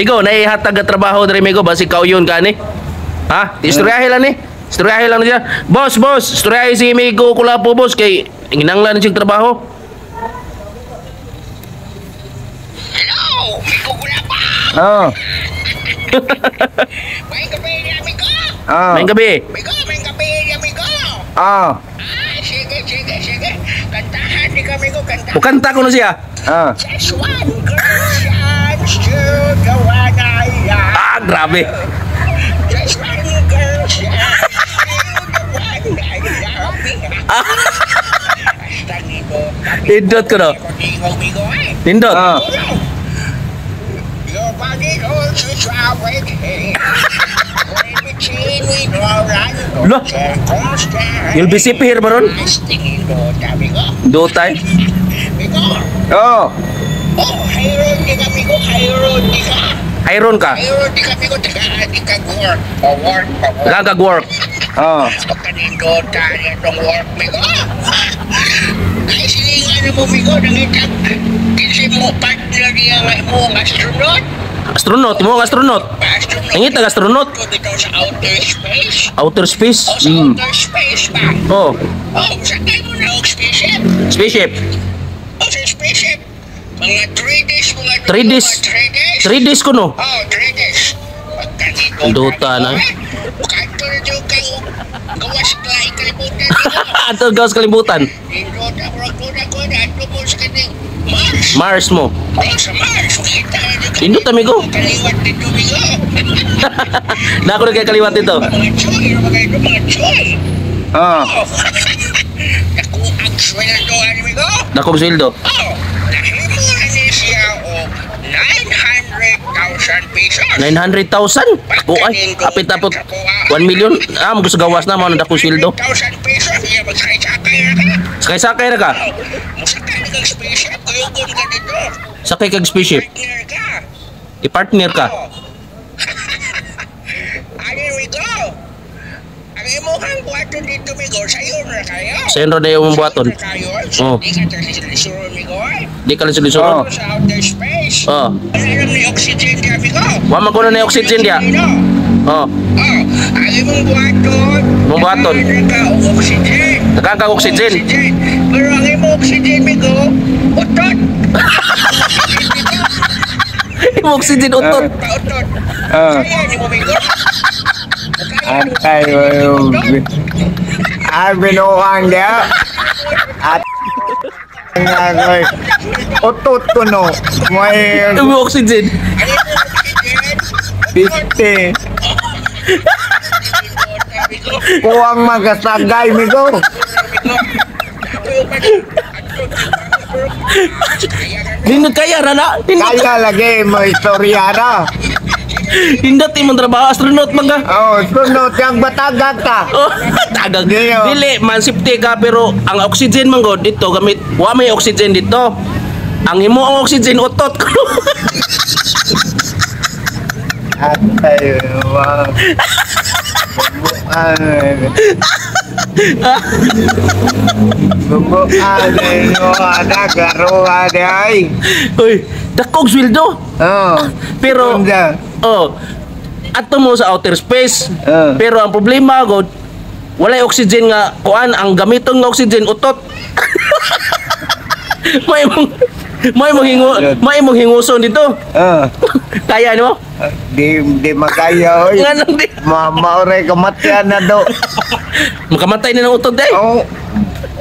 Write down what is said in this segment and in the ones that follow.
Migo, naihatag ka trabaho dari Migo, basi kauyon ka ni. Ha? Istoryahe lang ni. Istoryahe lang siya. Boss, istoryahe si Migo kula po boss kay ginanglan na siyang trabaho. Hello, Migo ko na pa. Oh. May gabi niya, Migo. Oh. May gabi. Migo, may gabi niya, Migo. Oh. Sige. Kantahan ni ka, Migo, kantahan. Bukanta ko na siya. Oh. Just one girl chance to the one I love. Ah, grabe. Just one girl chance to the one I love. Basta Migo. Pindot ko no. Migo, eh. Pindot. Oh. Your body holds you traveling here. When between we draw run, Loh. You'll be sipir baron. Tingin mo, sabi ko. Dotay. Migo. Oh. Oh, hayron di ka, Migo. Hayron di ka. Iron ka. Hayron di ka, Migo. Di ka work. Work. Gagag-work. Oh. Pagkanindot tayo itong work, Migo. Ay, silingan mo, Migo. Nangitag. Kasi mo partner niya mo ang astronaut. Astronaut, mo ang astronaut. Astronaut. Ang itag astronaut. Bitaw sa outer space. Outer space. O sa outer space ba? Oh, Sakay mo na og spaceship. spaceship. O sa spaceship. Mga 3 days mga 3 days. 3 days. 3 days ko no. 3 days. Pagkanito. Ang duta na. Kanto na dyan kang gawas ka ikalimutan. Ato gawas kalibutan. Indot ako ko na ato mo sa kaning Mars. Mars mo. O sa Mars. Kita na dyan. Indot amigo. Kaliwat dito, Migo. Na ako na kay kaliwat ito. Mga choy. Mga choy. Oh. Ako ang sweldo, Migo. Dakong sweldo. Oh, nahimo na ni siya o 900,000 pesos. 900,000? Ako ay, apit-apot 1 million. Ah, gusto gawas na mo na dakong sweldo. 900,000 pesos, iya magsakay-sakay na ka. Sakay-sakay na ka. Oh, musakay na kang spaceship, kuyugon ka dito. Sakay kag spaceship. Partner ka. I-partner ka. Oh. Here we go. Ang imuhang buhato dito, Migo, sa'yo na kayo. Sa'yo na yung buhaton. Oh. Di ka tasilisurong, Migo, eh. Di ka lang silisuron. Sa outer space. Oh. Ano alam ni oxygen ka, Migo? Wa man ko na oxygen dia. Oh. Ang imong buhaton. Imong buhaton. Naka oxygen. Nakakag oxygen. Pero ang imong oxygen, Migo, utot. Imong oxygen utot. Utot. Ah. Kaya ni mo, Migo. Antay mo yung... Ah, binuang dia. At... Nga ko'y... Utot ko no. May... Imong oxygen. Ang imong oxygen. 50. Kuwang magasagay, Migo. Nindot kaya rana. Kaya lagi mo istorya na. Nindot imong trabaho astronaut man ka. Oh, sunod yung batagag ka. Oh, tagag. Diyo. Dili man safety ka pero ang oxygen man god dito gamit wa may oxygen dito. Ang imo ang oxygen utot ko. Antay mo. Bubuan mo ada garuan ay. Uy, dakog sweldo. Oh. Pero Ganda. oh, ato mo sa outer space. Ah. Pero ang problema god walay oxygen nga kuan ang gamiton nga oxygen utot. may mong hinguson dito. Kaya no? Di makaya oy. Nga nang di. Mauray kamatyan na do. Makamatay na ng utot eh. Oh.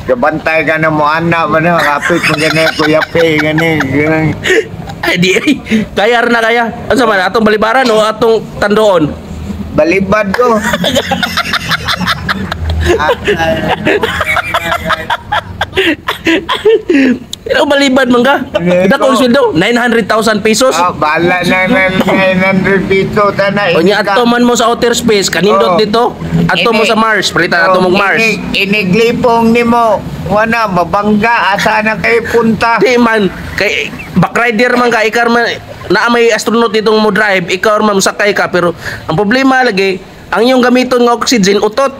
Kabantay ka na mo anak mo na kapit mo gani kuya pe gani. Ay di ay. Kaya rin na kaya. Ano man atong balibaran o atong tandoon? Balibad ko. Pero balibad man ka. Dakong sweldo 900,000 pesos. Bala na 900 piso tanay. O nya ato man mo sa outer space kanindot Oh. dito. Ato mo sa Mars, palitan ato mong Mars. Iniglipong ni mo. Wana mabangga asa na kay punta. Di man kay backrider man ka ikar man na may astronaut ditong mo drive, ikaw man sakay ka pero ang problema lagi ang iyong gamiton nga oxygen utot.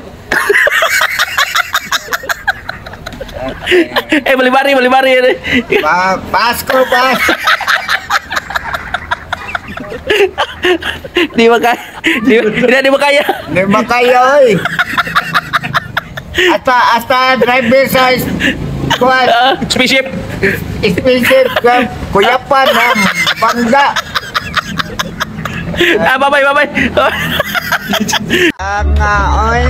balibari. Pasko pa. Di makaya. Di makaya. Di makaya oy. Asta driver sa kuan Spaceship. expensive ka kuyapan ha bangga. Bye-bye. Nga oy.